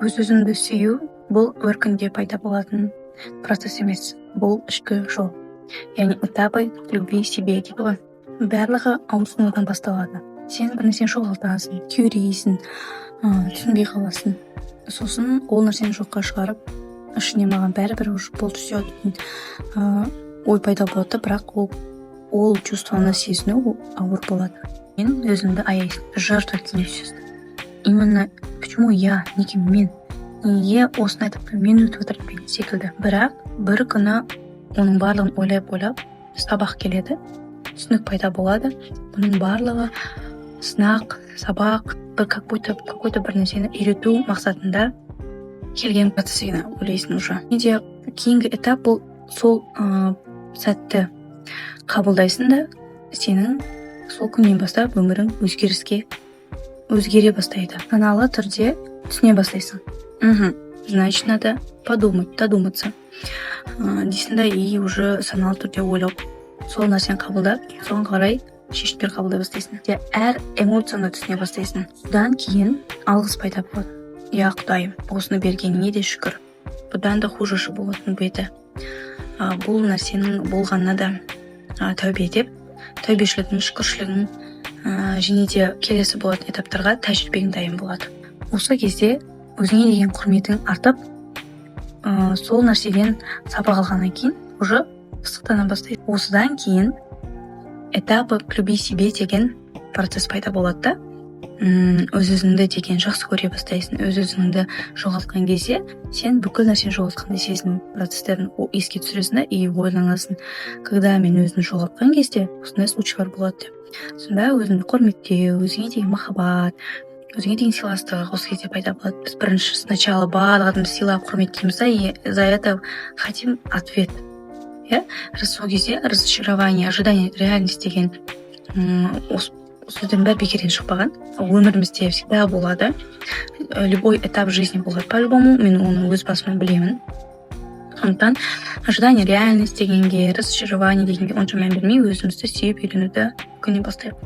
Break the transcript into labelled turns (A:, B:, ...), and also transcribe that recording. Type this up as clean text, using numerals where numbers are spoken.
A: Өз өзіңді сүю — бұл бір күнде пайда болатын процесс емес, бұл ішкі жол, яғни этапы любви себе дейді ғой. Барлығы ауырсынудан басталады. Сен бір нәрсені жоғалтасың, күйрейсің, түсінбей қаласың. Сосын ол нәрсені жоққа шығарып, ішіне «маған бәрібір, уже болды, все» дейтін ой пайда болады да. Бірақ ол чувствоны сезіну ауыр болады. Сен өзіңді аяйсың, жертва күйіне түсесің. Именно «почему я?», «неге мен?», «неге осыны айтып мен өтіп жатыр» деген секілді. Бірақ бір күні оның барлығын ойлап ойлап сабақ келеді, түсінік пайда болады. Бұның барлығы сынақ, сабақ, бір как будто какой то бір нәрсені үйрету мақсатында келген процесс екенін ойлайсың уже. Және де кейінгі этап — бұл сол сәтті қабылдайсың да, сенің сол күннен бастап өмірің өзгере бастайды. Саналы түрде түсіне бастайсың: «Значит, надо подумать, додуматься» дейсің да. И уже саналы түрде ойлап, сол нәрсені қабылдап, соған қарай шешімдер қабылдай бастайсың. Де әр эмоцияны түсіне бастайсың. Содан кейін алғыс пайда болады: «Иә, Құдайым, осыны бергеніңе де шүкір, бұдан да хуже болатын ба еді, бұл нәрсенің болғанына да тәубе» деп, тәубешілігің, шүкіршілігің және де келесі болатын этаптарға тәжірибең дайын болады. Осы кезде өзіңе деген құрметің артып, сол нәрседен сабақ алғаннан кейін уже пысықтана бастайды. Осыдан кейін этапы к любви себе деген процесс пайда болады да. Өз өзіңді деген жақсы көре бастайсың. Өз өзіңді жоғалтқан кезде сен бүкіл нәрсені жоғалтқандай сезіну процесстерін еске түсіресің да и ойланасың: «Когда мен өзімді жоғалтқан кезде осындай случайлар болады» деп. Сонда өзіңді құрметтеу, өзіңе деген махаббат, өзіңе деген сыйластық осы кезде пайда болады. Біз бірінші сначала барлық адамды сыйлап, құрметтейміз да, и за это хотим ответ, иә. Сол кезде разочарование, ожидание, реальность деген осы сөздердің бәрі бекерден шықпаған. Өмірімізде всегда болады, любой этап жизни болады по любому, мен оны өз басымнан білемін. Сондықтан ожидание, реальность дегенге, разочарование дегенге онша мән бермей, өзімізді сүйіп үйренуді күннен бастайық.